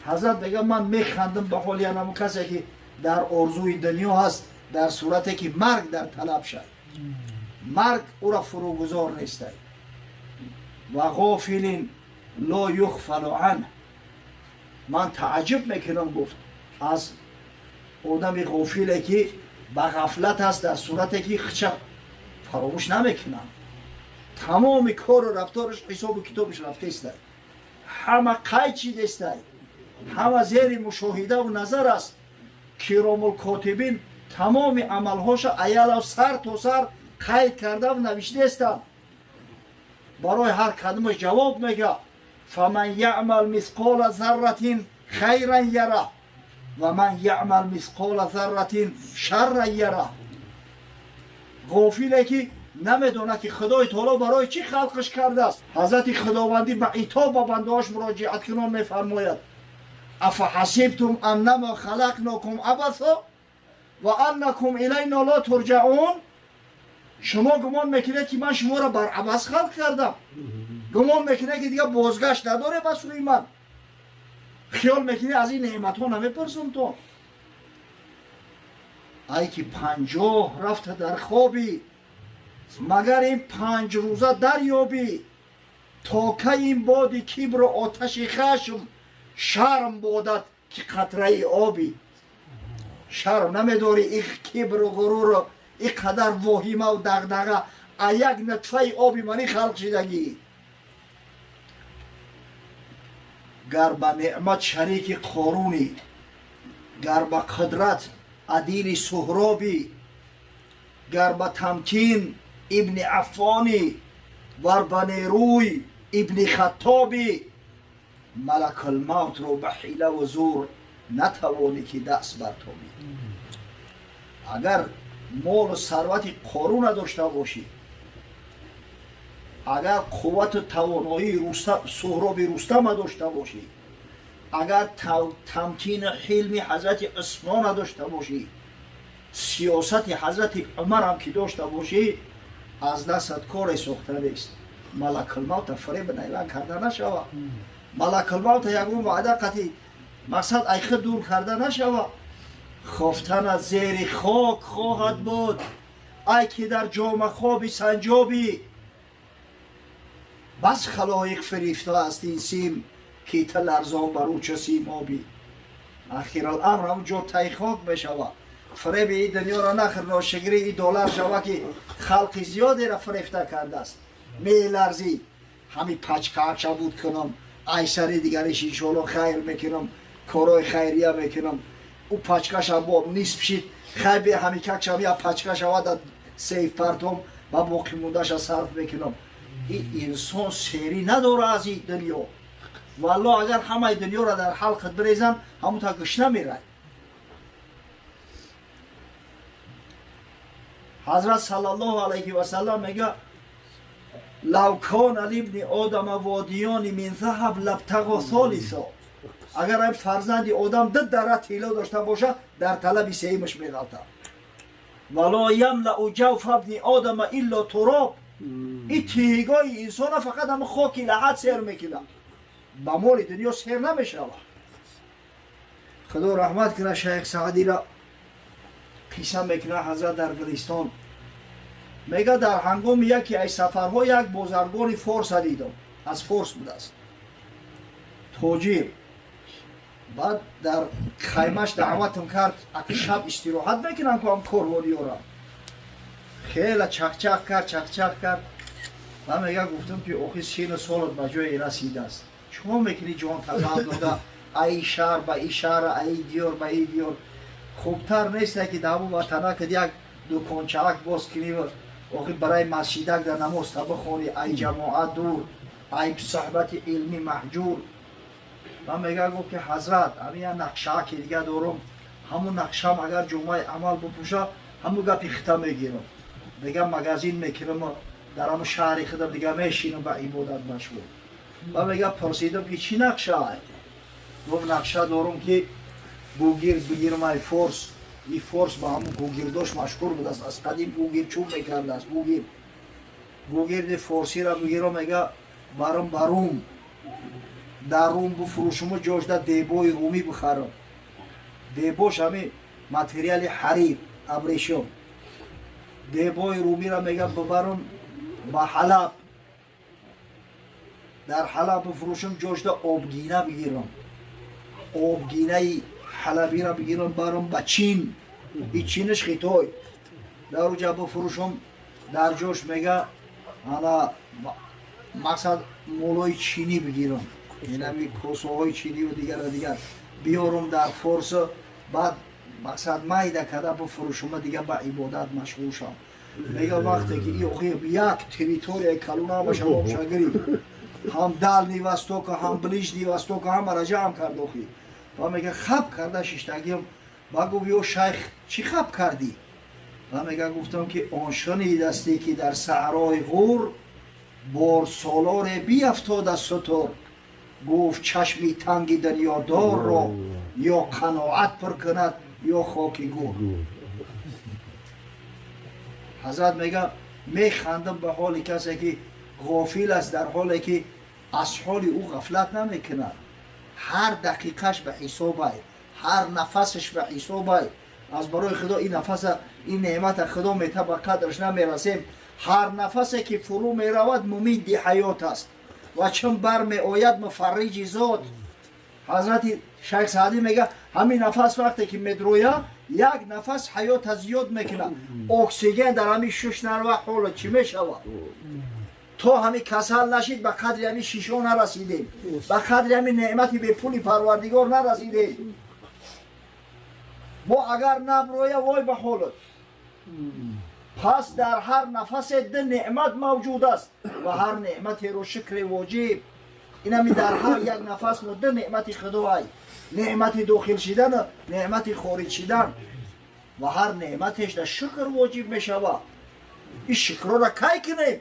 Ҳазрат мега, ман механдам ба ҳоли ҳамон касе, ки дар орзуи дунё ҳаст, дар сурате ки марг дар талаб шад, марг ӯра фурӯгузор нестай. Ва ғофилин ло юғфалу ан. Ман тааҷҷуб мекунам, гуфт, аз одами ғофиле, ки ба ғафлат аст, дар сурате ки хича фаромӯш намекунам. Тамоми кору рафтораш ҳисобу китобаш рафтестай, ҳама қайд шидестай, ҳама зери мушоҳидаву назар аст. Киромулкотибин тамоми амалҳоша аялав сар то сар қайд кардаву навиштаестанд, барои ҳар кадомаш ҷавоб мега. Фаман яъмал мисқола зарратин хайран яра ва ман яъмал мисқола зарратин шарран яра. Ғофиле, ки намедонад, ки Худои таоло барои чӣ халқаш кардааст. Ҳазрати Худовандӣ ба итоб ба бандаҳош муроҷиаткунон мефармояд: Афаҳасибтум аннама халақнокум абаса ва аннакум илайно ло турҷаун. Шумо гумон мекунед, ки ман шуморо бар абас халқ кардам? Гумон мекунед, ки дигар бозгашт надоре ба сӯи ман? Хиёл мекунед, аз ин неъматҳо намепурсам? То ай ки 50 рафта дар хобӣ, магар ин 5 рӯза дарёбӣ? То кай ин боди кибру оташи хашм? Шарм бодат, ки қатраи обӣ. Шарм намедорӣ, и кибру ғуруру и қадар воҳимаву дағдаға, а як нутфаи оби мани халқ шидагӣ. Гар ба неъмат шарики Қорунӣ, гар ба қудрат адили Суҳробӣ, гар ба тамкин Ибни Аффонӣ, вар ба нерӯй Ибни Хаттобӣ, Малакулмавтро ба ҳилаву зур натавонӣ, ки даст бартобӣ. Агар молу сарвати Қоруна дошта бошӣ, агар қуввату тавоноии Суҳроби Рустама дошта бошӣ, агар тамкину ҳилми ҳазрати Усмона дошта бошӣ, сиёсати ҳазрати Умарам ки дошта бошӣ, аз дастат коре сохта нест. Малакулмавта фиреб найлан карда нашава, Малакулмавта ягон ваъда қати мақсад айхи дур карда нашава. Хофтанат зери хок хоҳад буд, ай ки дар ҷомахоби санҷобӣ. Бас халоиқ фирифта аст ин сим, ки та ларзон бар ӯ чу симобӣ. Ахираламр ҳамн ҷо тай хок мешава. Фиреби и дунёро нахӯр, ношукрӣ и доллар шава, ки халқи зиёдеро фирефта кардааст. Меларзӣ, ҳами пачкаакша буд кунам, айсари дигариш иншоалло хайр мекунам, корҳои хайрия мекунам, ӯ пачкаша бо нисф шид, хайр, бе ҳамикакшам я пачка шава, да сейф партом ба боқӣ мондаша сарф мекунам. И инсон серӣ надора аз и дунё. Валло, агар ҳамаи дунёро дар ҳалқат бирезан, ҳамун та гушна мерай. Ҳазрат саллаллоҳу алайҳи васаллам мега: Лав кона либни одама водиёни мин заҳаб лабтағо солисо. Агар ай фарзанди одам ду дара тилло дошта боша, дар талаби сеюмаш меғалтад. Вало ямлау ҷавфа бни одама илло туроб. И тиҳигоҳи инсона фақат ҳама хоки лаҳат сер мекунад, ба моли дунё сер намешавад. Худо раҳмат кунад шайх Саъдира. Қисса мекунад ҳазрат дар Гулистон, мега: дар ҳангоми яке аз сафарҳо як бозаргони форса дидам, аз Форс будааст, тоҷир. Баъд дар хаймаш даъватам кард, аки шаб истироҳат мекунам ку ҳам корвониёра. Хела чахчах кард, чахчах кард ва мега, гуфтам, ки охи, сину солат ба ҷое расидааст, чикор мекунӣ ҷон тазан дода аи шаҳр ба и шаҳр, аи диёр ба и диёр? Хубтар несте, ки дар ҳамун ватанакат як дукончаак боз кунӣ, охи барои масҷидак дар намоз та бихонӣ, ай ҷамоат дур, ай суҳбати илмӣ маҳҷур? Ва мега, гуфт, ки ҳазрат, ҳамин як нақшааки дига дорум, ҳамун нақшаам агар ҷумъаи амал бипӯша, ҳамун гапи хита мегирам, дига магазин мекунам, дар ҳамун шаҳри худам дига мешинам, ба ибодат машғул. Ва мега, пурсидам, ки чӣ нақша? Гуфт: нақша дорум, ки гугирд бигирам ай Форс. И Форс ба ҳамун гугирдош машҳур будааст аз қадим, гугир чӯб мекардааст. Гугир, гугирди форсиро бигирам, мега, барам ба Рум. Дар Рум буфурӯшуму ҷошда дебои румӣ бихарам. Дебош ҳами материали ҳарир, абрешон. Дебои румиро, мега, бибарам ба Ҳалаб, дар Ҳалаб бифурӯшам, ҷошда обгина бигирам, обгинаи ҳалабиро бигирам, барам ба Чин, и Чиниш Хитой, дар уҷа бифурӯшам, дар ҷош, мега, ана мақсад молои чинӣ бигирам, инами косоҳои чиниву дигара дигар биёрам дар Форсо, баъд мақсад майда карда бифурӯшума, дига ба ибодат машғул шавам. Мега, вақте ки охи як территорияи калон ҳамаша обша гирифт, ҳам Дальний Востока, ҳам Ближний Востока, ҳамара ҷамъ кард охи. Ва мега, хаб карда шиштагиам, ба гуфт: «Ё шайх, чӣ хаб кардӣ?» Ва мега, гуфтам ки он шунидастӣ, ки дар саҳрои Ғур борсолоре биафтод аз сутур, гуфт: «Чашми танги дунёдорро ё қаноат пур кунад, ё хоки гур». Ҳазрат мега, механдам ба ҳоли касе ки ғофил аст, дар ҳоле ки аз ҳоли ӯ ғафлат намекунад. Ҳар дақиқаш ба ҳисобай, ҳар нафасаш ба ҳисобай. Аз барои Худо ин нафаса, ин неъмата Худо мета, ба қадраш намерасем. Ҳар нафасе ки фурӯ меравад, мумидди ҳаёт аст ва чун бармеояд, муфарриҷи зот. Ҳазрати Шайх Саъдӣ мега, ҳамин нафас вақте ки медроя, як нафас ҳаёта зиёд мекунад. Оксиген дар ҳамин шуш нарва, ҳоло чӣ мешавад? То ҳамин касал нашид, ба қадри ҳамин шишо нарасидем, ба қадри ҳамин неъмати бепули Парвардигор нарасидем мо. Агар наброя, вой ба ҳолат. Пас дар ҳар нафасе ду неъмат мавҷуд аст ва ҳар неъматеро шукри воҷиб. Инами дар ҳар як нафас мо ду неъмати Худоай: неъмати дохил шидану неъмати хориҷ шидан. Ва ҳар неъматеш дар шукр воҷиб мешавад. Ин шукрора кай кунем?